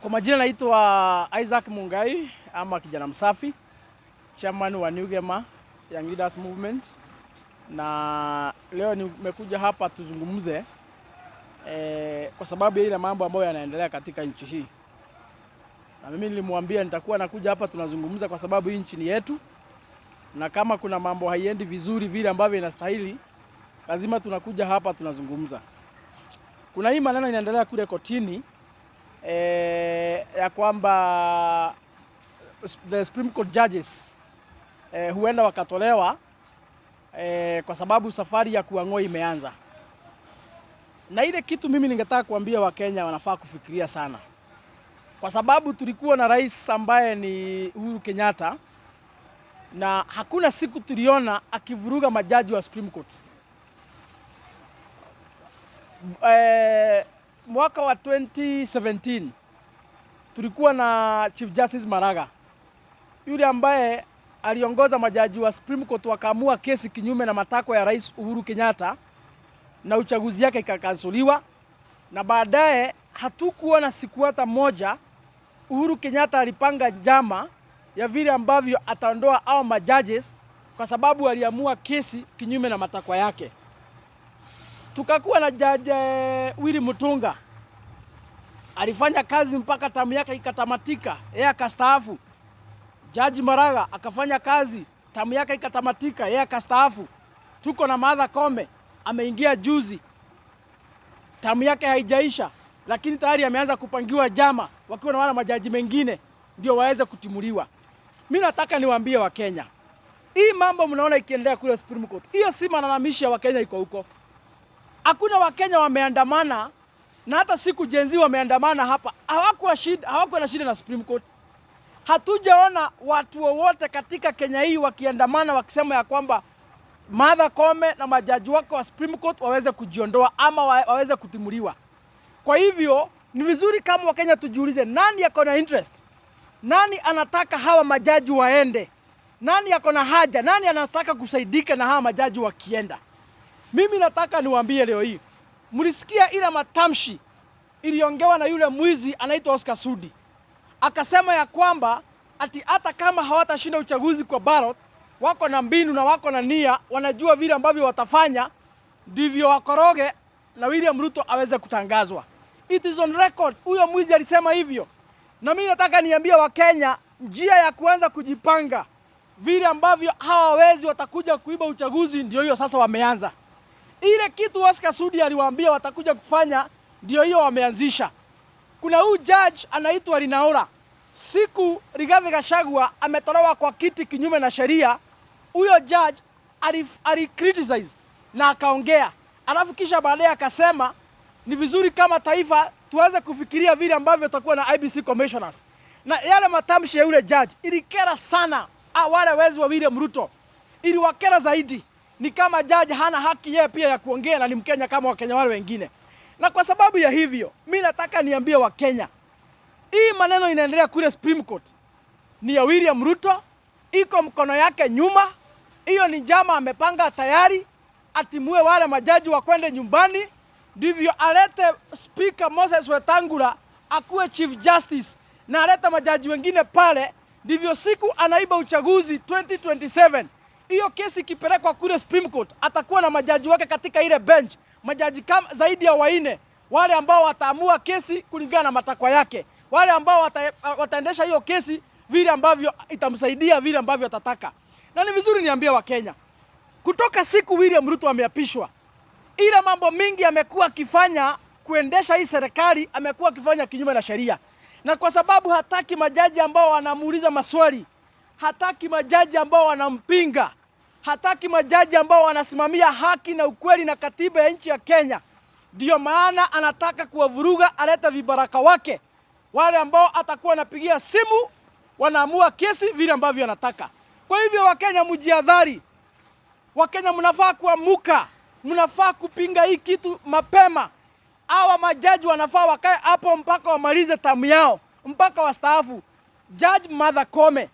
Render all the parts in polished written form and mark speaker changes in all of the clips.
Speaker 1: Kwa majina naitwa Isaac Mungai ama kijana msafi, chairman wa New Gema Young Leaders Movement, na leo nimekuja hapa tuzungumze kwa sababu ya ile mambo ambayo yanaendelea katika nchi hii, na mimi nilimwambia nitakuwa nakuja hapa tunazungumza, kwa sababu hii nchi ni yetu, na kama kuna mambo haiendi vizuri vile ambavyo inastahili, lazima tunakuja hapa tunazungumza. Kuna hii maneno inaendelea kule kotini ya kwamba the Supreme Court judges huenda wakatolewa kwa sababu safari ya kuang'oa imeanza. Na ile kitu mimi ningetaka kuambia Wakenya wanafaa kufikiria sana, kwa sababu tulikuwa na rais ambaye ni Uhuru Kenyatta na hakuna siku tuliona akivuruga majaji wa Supreme Court. Mwaka wa 2017 tulikuwa na Chief Justice Maraga yule ambaye aliongoza majaji wa Supreme Court wakaamua kesi kinyume na matakwa ya Rais Uhuru Kenyatta na uchaguzi yake ikakansuliwa, na baadaye hatukuona siku hata moja Uhuru Kenyatta alipanga njama ya vile ambavyo ataondoa au majudges kwa sababu aliamua kesi kinyume na matakwa yake. Tukakuwa na Judge Willy Mutunga alifanya kazi mpaka tamu yake ikatamatika, yeye akastaafu. Jaji Maraga akafanya kazi tamu yake ikatamatika, yeye akastaafu. Tuko na Martha Koome ameingia juzi, tamu yake haijaisha, lakini tayari ameanza kupangiwa jama wakiwa na wale majaji mengine ndio waweze kutimuliwa. Mi nataka niwaambie Wakenya, hii mambo mnaona ikiendelea kule Supreme Court, hiyo si malalamishi ya Wakenya iko huko. Hakuna Wakenya wameandamana na hata siku Gen Z wameandamana hapa, hawakuwa shida, hawakuwa na shida na Supreme Court. Hatujaona watu wowote katika Kenya hii wakiandamana wakisema ya kwamba Martha Koome na majaji wake wa Supreme Court waweze kujiondoa ama waweze kutimuliwa. Kwa hivyo ni vizuri kama Wakenya tujiulize, nani ako na interest? Nani anataka hawa majaji waende? Nani ako na haja? Nani anataka kusaidika na hawa majaji wakienda? Mimi nataka niwaambie leo hii, mlisikia ile matamshi iliongewa na yule mwizi anaitwa Oscar Sudi, akasema ya kwamba ati hata kama hawatashinda uchaguzi kwa ballot, wako na mbinu na wako na nia, wanajua vile ambavyo watafanya ndivyo wakoroge na William Ruto aweze kutangazwa. It is on record, huyo mwizi alisema hivyo. Na mimi nataka niambie Wakenya njia ya kuanza kujipanga vile ambavyo hawa wezi watakuja kuiba uchaguzi, ndio hiyo sasa wameanza. Ile kitu Oscar Sudi aliwaambia watakuja kufanya, ndio hiyo wameanzisha. Kuna huyu judge anaitwa Lenaola. Siku Rigathi Gachagua ametolewa kwa kiti kinyume na sheria, huyo judge ali criticize na akaongea, alafu kisha baadaye akasema ni vizuri kama taifa tuanze kufikiria vile ambavyo tutakuwa na IEBC commissioners. Na yale matamshi ya yule judge ilikera sana wale wezi wa William Ruto, iliwakera zaidi. Ni kama judge hana haki yeye pia ya kuongea na ni Mkenya kama Wakenya wale wengine. Na kwa sababu ya hivyo, mi nataka niambie Wakenya, hii maneno inaendelea kule Supreme Court ni ya William Ruto, iko mkono yake nyuma. Hiyo ni njama amepanga tayari, atimue wale majaji wakwende nyumbani, ndivyo alete Speaker Moses Wetangula akuwe Chief Justice na alete majaji wengine pale, ndivyo siku anaiba uchaguzi 2027 hiyo kesi ikipelekwa kule Supreme Court, atakuwa na majaji wake katika ile bench, majaji kama zaidi ya wanne, wale ambao wataamua kesi kulingana na matakwa yake, wale ambao wataendesha hiyo kesi vile ambavyo itamsaidia, vile ambavyo atataka. Na ni vizuri niambie Wakenya, kutoka siku William Ruto ameapishwa, ile mambo mingi amekuwa akifanya kuendesha hii serikali, amekuwa akifanya kinyume na sheria, na kwa sababu hataki majaji ambao wanamuuliza maswali, hataki majaji ambao wanampinga, hataki majaji ambao wanasimamia haki na ukweli na katiba ya nchi ya Kenya. Ndiyo maana anataka kuwavuruga, aleta vibaraka wake wale ambao atakuwa anapigia simu, wanaamua kesi vile ambavyo anataka. Kwa hivyo, Wakenya mjiadhari, Wakenya mnafaa kuamuka, mnafaa kupinga hii kitu mapema. Hawa majaji wanafaa wakae hapo mpaka wamalize tamu yao, mpaka wastaafu. Judge Martha Koome,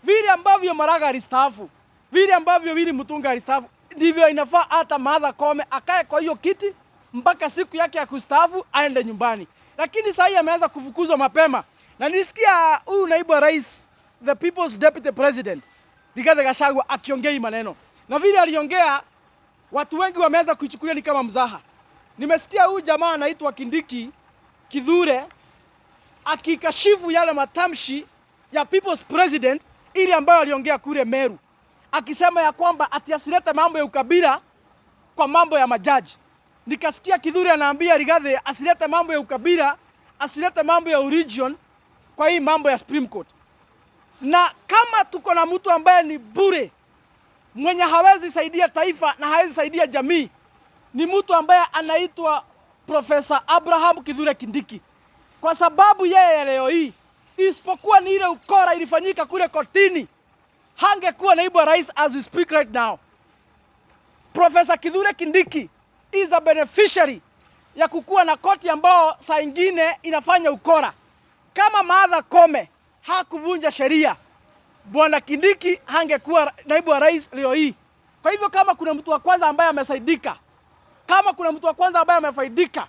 Speaker 1: vile ambavyo Maraga alistaafu, vile ambavyo Willy Mutunga alistaafu, ndivyo inafaa hata Martha Koome akae kwa hiyo kiti mpaka siku yake ya kustaafu aende nyumbani. Lakini sasa hii ameanza kufukuzwa mapema, na nilisikia huyu naibu wa rais, the people's deputy president, Rigathi Gachagua akiongea hii maneno, na vile aliongea watu wengi wameanza kuichukulia ni kama mzaha. Nimesikia huyu jamaa anaitwa Kindiki Kithure akikashifu yale matamshi ya people's president ili ambayo aliongea kule Meru, akisema ya kwamba ati asilete mambo ya ukabila kwa mambo ya majaji. Nikasikia Kithure anaambia Rigathi asilete mambo ya ukabila, asilete mambo ya religion kwa hii mambo ya Supreme Court. Na kama tuko na mtu ambaye ni bure, mwenye hawezi saidia taifa na hawezi saidia jamii, ni mtu ambaye anaitwa Profesa Abraham Kithure Kindiki, kwa sababu yeye leo hii, isipokuwa ni ile ukora ilifanyika kule kotini, hangekuwa naibu wa rais as we speak right now. Profesa Kithure Kindiki is a beneficiary ya kukuwa na koti ambao saa ingine inafanya ukora. Kama Martha Koome hakuvunja sheria, Bwana Kindiki hangekuwa naibu wa rais leo hii. Kwa hivyo kama kuna mtu wa kwanza ambaye amesaidika, kama kuna mtu wa kwanza ambaye amefaidika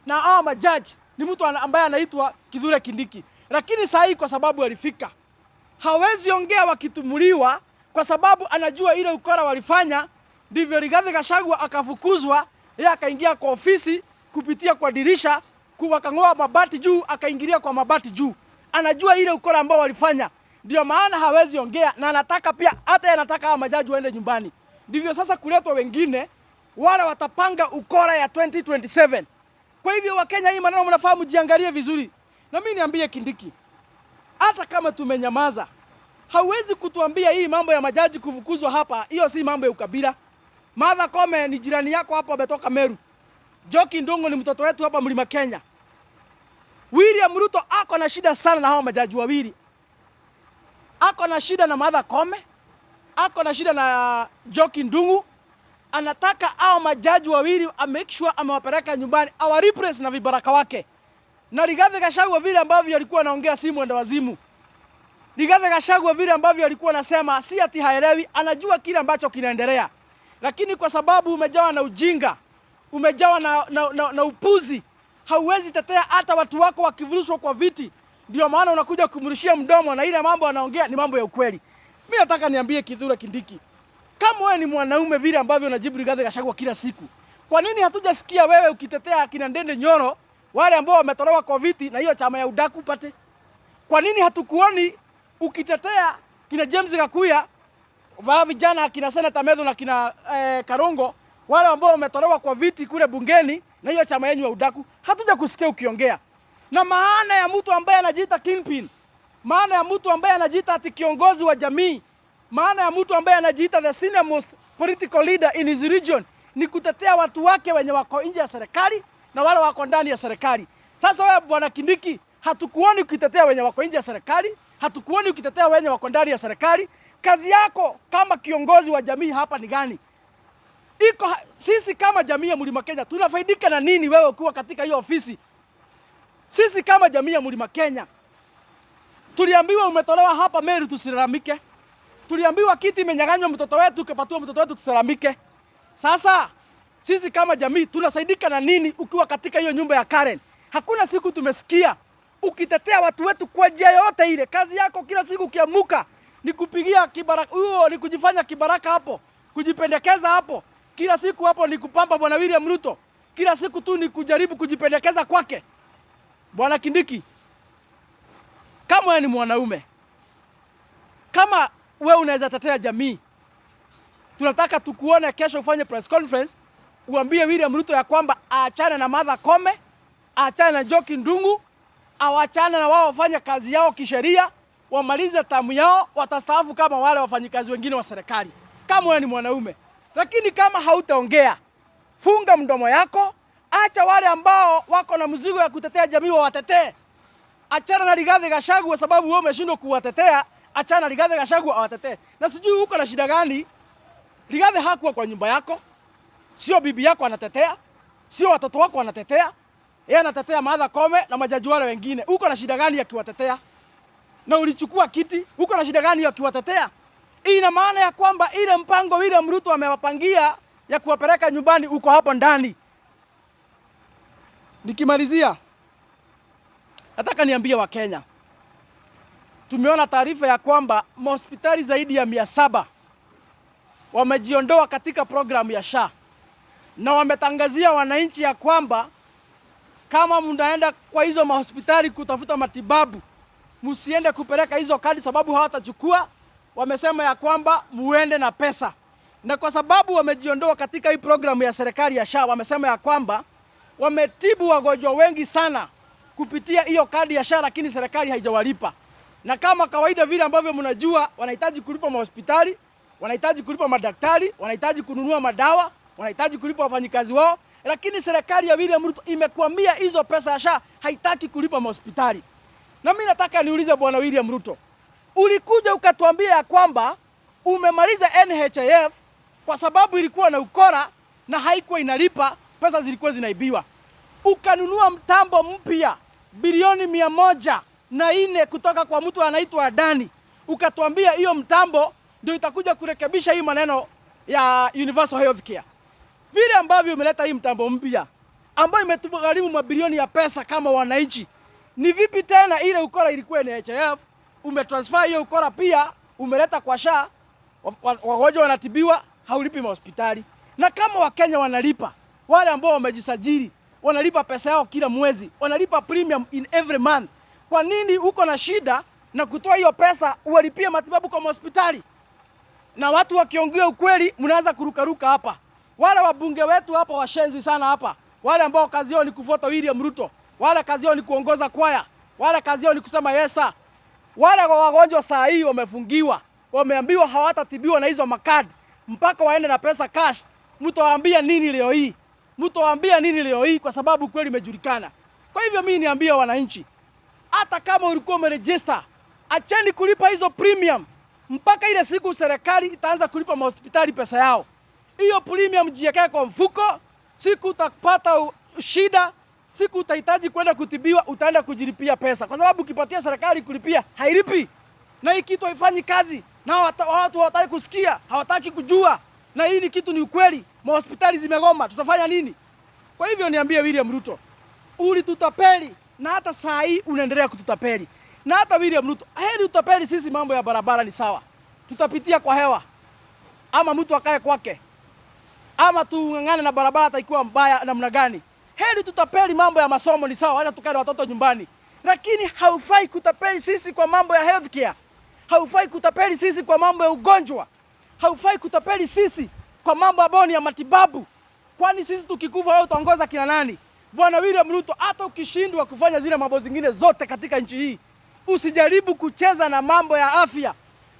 Speaker 1: na hawa majaji ni mtu ambaye anaitwa Kithure Kindiki. Lakini saa hii kwa sababu alifika, hawezi ongea wakitumuliwa, kwa sababu anajua ile ukora walifanya. Ndivyo Rigathi Gachagua akafukuzwa, yeye akaingia kwa ofisi kupitia kwa dirisha, wakang'oa mabati juu, akaingilia kwa mabati juu. Anajua ile ukora ambao walifanya, ndio maana hawezi ongea, na anataka pia, hata yeye anataka hawa majaji waende nyumbani. Ndivyo sasa kuletwa wengine wale watapanga ukora ya 2027. Kwa hivyo Wakenya, hii maneno mnafaa mjiangalie vizuri. Na mimi niambie Kindiki, hata kama tumenyamaza, hauwezi kutuambia hii mambo ya majaji kufukuzwa hapa, hiyo si mambo ya ukabila. Martha Koome ni jirani yako hapo, ametoka Meru. Njoki Ndung'u ni mtoto wetu hapa Mlima Kenya. William Ruto ako na shida sana na hao majaji wawili. Ako na shida na Martha Koome, ako na shida na Njoki Ndung'u. Anataka hao majaji wawili a make sure amewapeleka nyumbani, awa replace na vibaraka wake. Na Rigathi Gachagua vile ambavyo alikuwa anaongea si mwenda wazimu. Rigathi Gachagua vile ambavyo alikuwa anasema si ati haelewi, anajua kile ambacho kinaendelea. Lakini kwa sababu umejawa na ujinga, umejawa na upuzi, hauwezi tetea hata watu wako wakivurushwa kwa viti. Ndio maana unakuja kumrushia mdomo na ile mambo anaongea ni mambo ya ukweli. Mimi nataka niambie Kithure Kindiki, kama wewe ni mwanaume vile ambavyo unajibu Rigathi Gachagua kila siku, kwa nini hatujasikia wewe ukitetea kina Ndindi Nyoro wale ambao wametolewa kwa viti na hiyo chama ya udaku pate? Kwa nini hatukuoni ukitetea kina James Gakuya, wa vijana kina Senator Methu na kina Karongo wale ambao wametolewa kwa viti kule bungeni na hiyo chama yenu ya udaku? Hatuja kusikia ukiongea. Na maana ya mtu ambaye anajiita kingpin, maana ya mtu ambaye anajiita ati kiongozi wa jamii, maana ya mtu ambaye anajiita the senior most political leader in his region ni kutetea watu wake wenye wako nje ya serikali na wale wako ndani ya serikali. Sasa wewe Bwana Kindiki, hatukuoni ukitetea wenye wako nje ya serikali, hatukuoni ukitetea wenye wako ndani ya serikali. Kazi yako kama kiongozi wa jamii hapa ni gani? Iko sisi kama jamii ya Mlima Kenya tunafaidika na nini wewe ukiwa katika hiyo ofisi? Sisi kama jamii ya Mlima Kenya tuliambiwa umetolewa hapa Meru, tusilalamike. Tuliambiwa kiti imenyang'anywa mtoto wetu, ukapatiwa mtoto wetu, tusilalamike. Sasa sisi kama jamii tunasaidika na nini ukiwa katika hiyo nyumba ya Karen? Hakuna siku tumesikia ukitetea watu wetu kwa njia yoyote ile. Kazi yako kila siku ukiamuka ni kupigia kibaraka, huo ni kujifanya kibaraka hapo, kujipendekeza hapo. Kila siku hapo ni kupamba Bwana William Ruto. Kila siku tu ni kujaribu kujipendekeza kwake. Bwana Kindiki, kama wewe ni mwanaume, kama wewe unaweza tetea jamii, tunataka tukuone kesho ufanye press conference, uambie William Ruto ya kwamba aachane na Martha Koome, aachane na Njoki Ndung'u, awachane na wao wafanye kazi yao kisheria, wamalize tamu yao, watastaafu kama wale wafanyikazi wengine wa serikali. Kama wewe ni mwanaume. Lakini kama hautaongea, funga mdomo yako, acha wale ambao wako na mzigo ya kutetea jamii wawatetee. Achana na Rigathi Gachagua kwa sababu wewe umeshindwa kuwatetea. Achana na Rigathi Gachagua awatetee. Na sijui uko na shida gani? Rigathi hakuwa kwa nyumba yako. Sio bibi yako anatetea, sio watoto wako anatetea. Yeye anatetea Martha Koome na majaji wale wengine. Uko na shida gani akiwatetea? Na ulichukua kiti, uko na shida gani akiwatetea? Ina maana ya kwamba ile mpango William Ruto amewapangia ya kuwapeleka nyumbani uko hapo ndani. Nikimalizia, Nataka niambie Wakenya, tumeona taarifa ya kwamba mahospitali zaidi ya 700 wamejiondoa katika programu ya SHA na wametangazia wananchi ya kwamba kama mnaenda kwa hizo mahospitali kutafuta matibabu, msiende kupeleka hizo kadi sababu hawatachukua. Wamesema ya kwamba muende na pesa, na kwa sababu wamejiondoa katika hii programu ya serikali ya SHA, wamesema ya kwamba wametibu wagonjwa wengi sana kupitia hiyo kadi ya SHA, lakini serikali haijawalipa. Na kama kawaida vile ambavyo mnajua, wanahitaji kulipa mahospitali, wanahitaji kulipa madaktari, wanahitaji kununua madawa, wanahitaji kulipa wafanyikazi wao, lakini serikali ya William Ruto imekwamia hizo pesa ya SHA, haitaki kulipa mahospitali. Na mimi nataka niulize Bwana William Ruto, ulikuja ukatuambia ya kwamba umemaliza NHIF kwa sababu ilikuwa na ukora na haikuwa inalipa, pesa zilikuwa zinaibiwa. Ukanunua mtambo mpya bilioni 104 kutoka kwa mtu anaitwa Adani, ukatuambia hiyo mtambo ndio itakuja kurekebisha hii maneno ya universal health care. Vile ambavyo umeleta hii mtambo mpya ambayo imetugharimu mabilioni ya pesa kama wananchi, ni vipi tena ile ukora ilikuwa NHIF umetransfer hiyo ukora pia umeleta kwa SHA, wagonjwa wanatibiwa, haulipi mahospitali. Na kama Wakenya wanalipa, wale ambao wamejisajili wanalipa pesa yao kila mwezi, wanalipa premium in every month. Kwa nini uko na shida na kutoa hiyo pesa uwalipie matibabu kwa mahospitali? Na watu wakiongea ukweli, mnaanza kurukaruka hapa. Wale wabunge wetu hapa washenzi sana hapa, wale ambao kazi yao ni kufuata William Ruto, wale kazi yao ni kuongoza kwaya, wale kazi yao ni kusema yes sir. Wale wagonjwa saa hii wamefungiwa, wameambiwa hawatatibiwa na hizo makadi mpaka waende na pesa cash. Mtawaambia nini leo hii? Mtawaambia nini leo hii? Kwa sababu kweli imejulikana. Kwa hivyo mimi niambie wananchi, hata kama ulikuwa umeregister, acheni kulipa hizo premium mpaka ile siku serikali itaanza kulipa mahospitali pesa yao. Hiyo premium jiwekee kwa mfuko, siku utapata shida, siku utahitaji kwenda kutibiwa, utaenda kujilipia pesa, kwa sababu ukipatia serikali kulipia hailipi, na hii kitu haifanyi kazi, na watu hawataki kusikia, hawataki kujua, na hii ni kitu ni ukweli. Mahospitali zimegoma, tutafanya nini? Kwa hivyo niambie William Ruto, ulitutapeli na hata saa hii unaendelea kututapeli. Na hata William Ruto, heri utapeli sisi, mambo ya barabara ni sawa, tutapitia kwa hewa, ama mtu akae kwake, ama tung'ang'ane na barabara hata ikiwa mbaya namna gani. Heri tutapeli mambo ya masomo ni sawa, acha tukae na watoto nyumbani, lakini haufai kutapeli sisi kwa mambo ya healthcare, haufai kutapeli sisi kwa mambo ya ugonjwa, haufai kutapeli sisi kwa mambo ambayo ni ya matibabu. Kwani sisi tukikufa wewe utaongoza kina nani? Bwana William Ruto, hata ukishindwa kufanya zile mambo zingine zote katika nchi hii, usijaribu kucheza na mambo ya afya,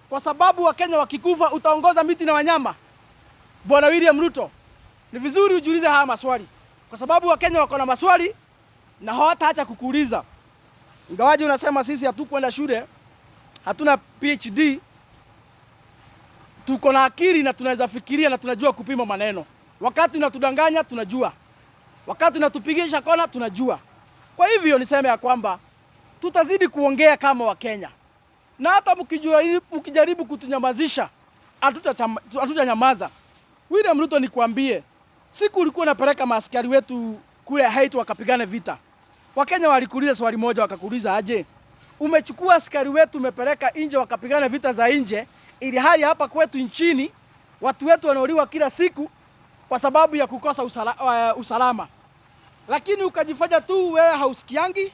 Speaker 1: kwa sababu Wakenya wakikufa utaongoza miti na wanyama. Bwana William Ruto, ni vizuri ujiulize haya maswali, kwa sababu Wakenya wako na maswali na hawataacha kukuuliza. Ingawaje unasema sisi hatukwenda shule, hatuna PhD, tuko na akili na tunaweza fikiria na tunajua kupima maneno. Wakati unatudanganya tunajua, wakati unatupigisha kona tunajua. Kwa hivyo niseme ya kwamba tutazidi kuongea kama Wakenya, na hata mkijaribu kutunyamazisha hatutanyamaza. William Ruto, nikwambie, siku ulikuwa unapeleka maaskari wetu kule Haiti wakapigane vita, Wakenya walikuuliza swali moja, wakakuuliza aje, umechukua askari wetu umepeleka nje wakapigana vita za nje, ili hali hapa kwetu nchini watu wetu wanauliwa kila siku kwa sababu ya kukosa usalama, lakini ukajifanya tu wewe hausikiangi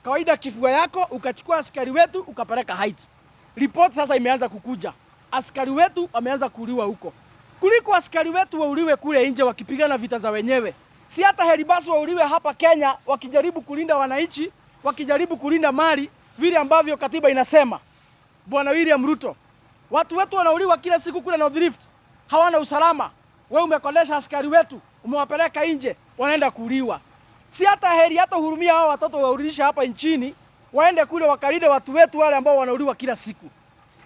Speaker 1: kawaida kifua yako, ukachukua askari wetu ukapeleka Haiti. Ripoti sasa imeanza kukuja, askari wetu wameanza kuuliwa huko, kuliko askari wetu wauliwe kule nje wakipigana vita za wenyewe. Si hata heri basi wauliwe hapa Kenya wakijaribu kulinda wananchi, wakijaribu kulinda mali vile ambavyo katiba inasema. Bwana William Ruto, watu wetu wanauliwa kila siku kule North Rift, hawana usalama. Wewe umekodesha askari wetu, umewapeleka nje, wanaenda kuuliwa. Si hata heri hata hurumia hao watoto waurudisha hapa nchini, waende kule wakalinde watu wetu wale ambao wanauliwa kila siku.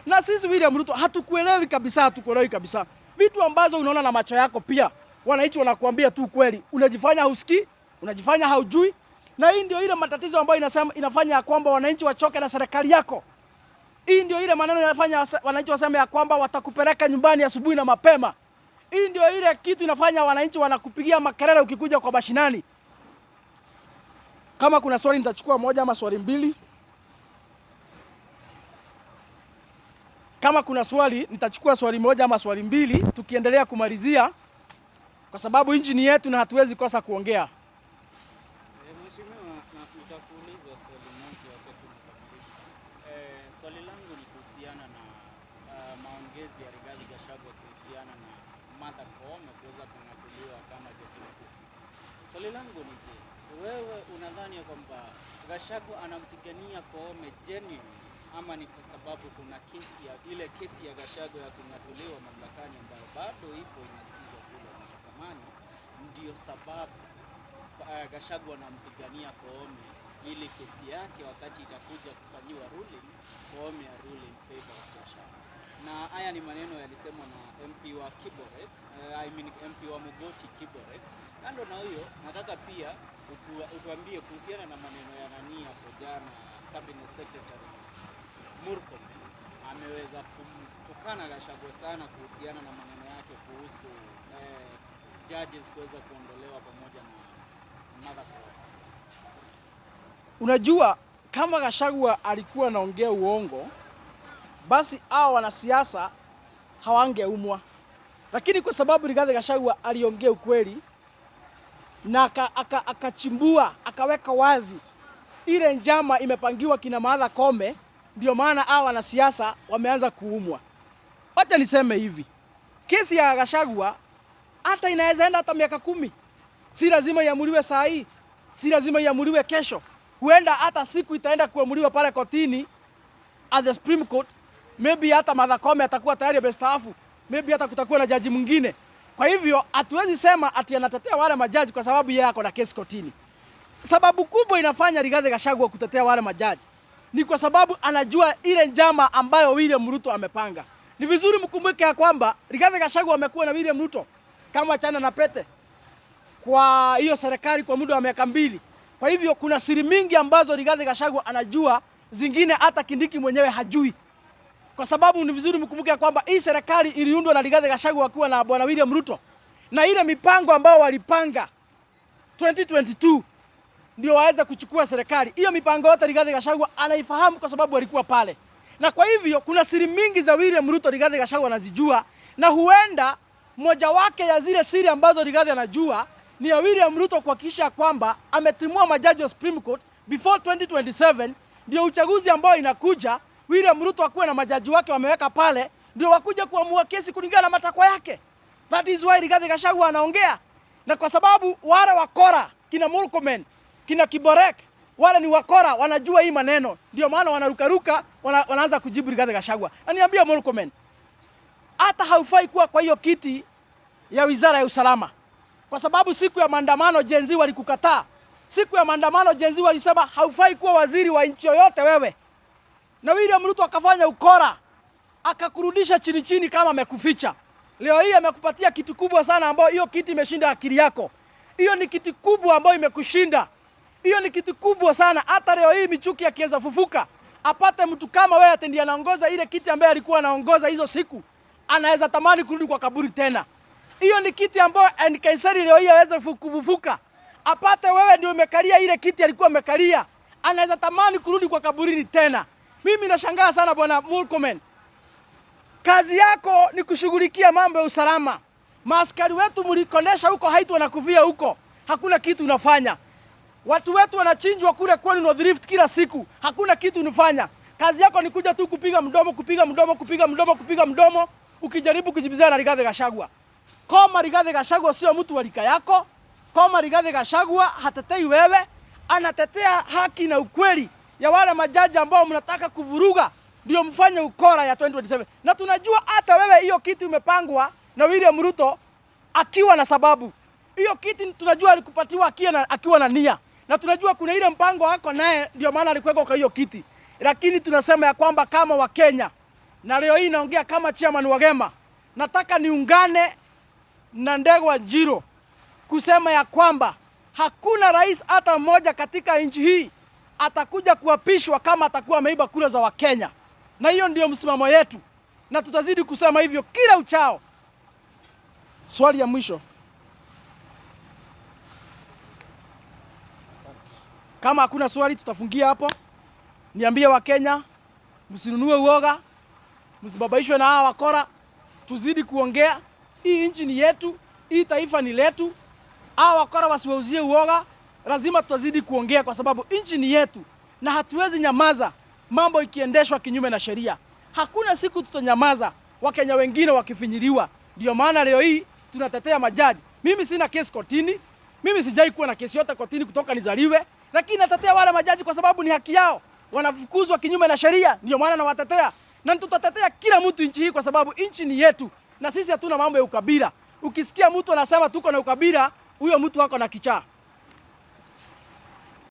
Speaker 1: Na sisi William Ruto hatukuelewi kabisa, hatukuelewi kabisa. Vitu ambazo unaona na macho yako pia wananchi wanakuambia tu kweli, unajifanya husikii, unajifanya haujui. Na hii ndio ile matatizo ambayo inasema inafanya kwamba wananchi wachoke na serikali yako. Hii ndio ile maneno inafanya wananchi waseme ya kwamba watakupeleka nyumbani asubuhi na mapema. Hii ndio ile kitu inafanya wananchi wanakupigia makelele ukikuja kwa mashinani. Kama kuna swali nitachukua moja ama swali mbili. Kama kuna swali nitachukua swali moja ama swali mbili, tukiendelea kumalizia, kwa sababu nchi ni yetu na hatuwezi kosa kuongea.
Speaker 2: Mheshimiwa, nitakuuliza swali moja wakati unakamilisha. Swali langu ni kuhusiana na maongezi ya Rigathi Gachagua kuhusiana na Martha Koome kuweza kung'atuliwa kama jaji mkuu. Swali langu ni je, wewe unadhani ya kwamba Gachagua anampigania Koome genuinely ama ni kwa sababu kuna kesi ya ile kesi ya Gachagua ya kung'atuliwa mamlakani ambayo bado ipo inasikizwa kule mahakamani, ndio sababu Gachagua anampigania Koome ili kesi yake wakati itakuja kufanyiwa ruling, Koome ya rule in favor of Gachagua? Na haya ni maneno yalisemwa na MP wa Kiborek, I mean MP wa Mogoti Kiborek. Kando na huyo, nataka pia utuambie kuhusiana na maneno ya nani hapo jana, Cabinet Secretary Murkomen ameweza kumtukana Gachagua sana kuhusiana na maneno yake kuhusu judges kuweza kuondolewa pamoja na Martha Koome.
Speaker 1: Unajua, kama Gachagua alikuwa anaongea uongo, basi hao wanasiasa hawangeumwa, lakini kwa sababu Rigathi Gachagua aliongea ukweli na akachimbua akaweka wazi ile njama imepangiwa kina Martha Koome, ndio maana hao wanasiasa wameanza kuumwa. Wacha niseme hivi, kesi ya Gachagua hata inaweza enda hata miaka 10. Si lazima iamuliwe saa hii, si lazima iamuliwe kesho. Huenda hata siku itaenda kuamuliwa pale kotini at the Supreme Court, maybe hata Martha Koome atakuwa tayari amestaafu, maybe hata kutakuwa na jaji mwingine. Kwa hivyo hatuwezi sema ati anatetea wale majaji kwa sababu yeye ako na kesi kotini. Sababu kubwa inafanya Rigathi Gachagua kutetea wale majaji ni kwa sababu anajua ile njama ambayo William Ruto amepanga. Ni vizuri mkumbuke ya kwamba Rigathi Gachagua amekuwa na William Ruto kama chana na pete kwa hiyo serikali kwa muda wa miaka 2. Kwa hivyo kuna siri mingi ambazo Rigathi Gachagua anajua, zingine hata Kindiki mwenyewe hajui. Kwa sababu ni vizuri mkumbuke ya kwamba hii serikali iliundwa na Rigathi Gachagua akiwa na bwana William Ruto, na ile mipango ambayo walipanga 2022 ndio waweze kuchukua serikali. Hiyo mipango yote Rigathi Gachagua anaifahamu kwa sababu alikuwa pale. Na kwa hivyo kuna siri mingi za William Ruto Rigathi Gachagua anazijua, na huenda moja wake ya zile siri ambazo Rigathi anajua ni ya William Ruto kuhakikisha kwamba ametimua majaji wa Supreme Court before 2027, ndio uchaguzi ambao inakuja William Ruto akuwe na majaji wake wameweka pale, ndio wakuja kuamua kesi kulingana na matakwa yake. That is why Rigathi Gachagua anaongea. Na kwa sababu wale wakora kina Murkomen, kina Kiborek, wale ni wakora, wanajua hii maneno, ndio maana wanarukaruka, wanaanza kujibu Rigathi Gachagua. Na niambia Murkomen, hata haufai kuwa kwa hiyo kiti ya wizara ya usalama, kwa sababu siku ya maandamano Gen Z walikukataa. Siku ya maandamano Gen Z walisema haufai kuwa waziri wa nchi yoyote wewe. Na William Ruto akafanya ukora, akakurudisha chini chini kama amekuficha. Leo hii amekupatia kiti kubwa sana ambayo hiyo kiti imeshinda akili yako. Hiyo ni kiti kubwa ambayo imekushinda. Hiyo ni kiti kubwa sana. Hata leo hii Michuki akiweza fufuka, apate mtu kama wewe ati ndiye anaongoza ile kiti ambayo alikuwa anaongoza hizo siku, anaweza tamani kurudi kwa kaburi tena. Hiyo ni kiti ambayo Nkaissery leo hii aweze kufufuka, apate wewe ndio umekalia ile kiti alikuwa amekalia, anaweza tamani kurudi kwa kaburini tena. Mimi nashangaa sana bwana Murkomen. Kazi yako ni kushughulikia mambo ya usalama. Maaskari wetu mlikondesha huko Haiti wanakufia huko, hakuna kitu unafanya. Watu wetu wanachinjwa kule kwenu North Rift kila siku, hakuna kitu unafanya. Kazi yako ni kuja tu kupiga mdomo, kupiga mdomo, kupiga mdomo, kupiga mdomo, ukijaribu kujibizana na Rigathi Gachagua. Koma Rigathi Gachagua sio mtu wa rika yako. Koma Rigathi Gachagua hatetei wewe, anatetea haki na ukweli ya wale majaji ambao mnataka kuvuruga ndio mfanye ukora ya 2027. Na tunajua hata wewe hiyo kiti umepangwa na William Ruto akiwa na sababu. Hiyo kiti tunajua alikupatiwa akiwa na nia. Na tunajua kuna ile mpango wako naye ndio maana alikuweka kwa hiyo kiti. Lakini tunasema ya kwamba kama Wakenya, na leo hii naongea kama chairman wa Gema, nataka niungane na Ndegwa Njiru kusema ya kwamba hakuna rais hata mmoja katika nchi hii atakuja kuapishwa kama atakuwa ameiba kura za Wakenya. Na hiyo ndio msimamo yetu, na tutazidi kusema hivyo kila uchao. Swali ya mwisho.
Speaker 2: Asante.
Speaker 1: Kama hakuna swali, tutafungia hapo. Niambie Wakenya, msinunue uoga, msibabaishwe na hawa wakora, tuzidi kuongea. Hii nchi ni yetu, hii taifa ni letu. Hawa wakora wasiwauzie uoga, lazima tutazidi kuongea kwa sababu nchi ni yetu na hatuwezi nyamaza mambo ikiendeshwa kinyume na sheria. Hakuna siku tutanyamaza Wakenya wengine wakifinyiliwa. Ndio maana leo hii tunatetea majaji. Mimi sina kesi kotini, mimi sijai kuwa na kesi yote kotini kutoka nizaliwe, lakini natetea wale majaji kwa sababu ni haki yao. Wanafukuzwa kinyume na sheria, ndio maana nawatetea, na tutatetea kila mtu nchi hii kwa sababu nchi ni yetu, na sisi hatuna mambo ya ukabila. Ukisikia mtu anasema tuko na ukabila, huyo mtu ako na kichaa.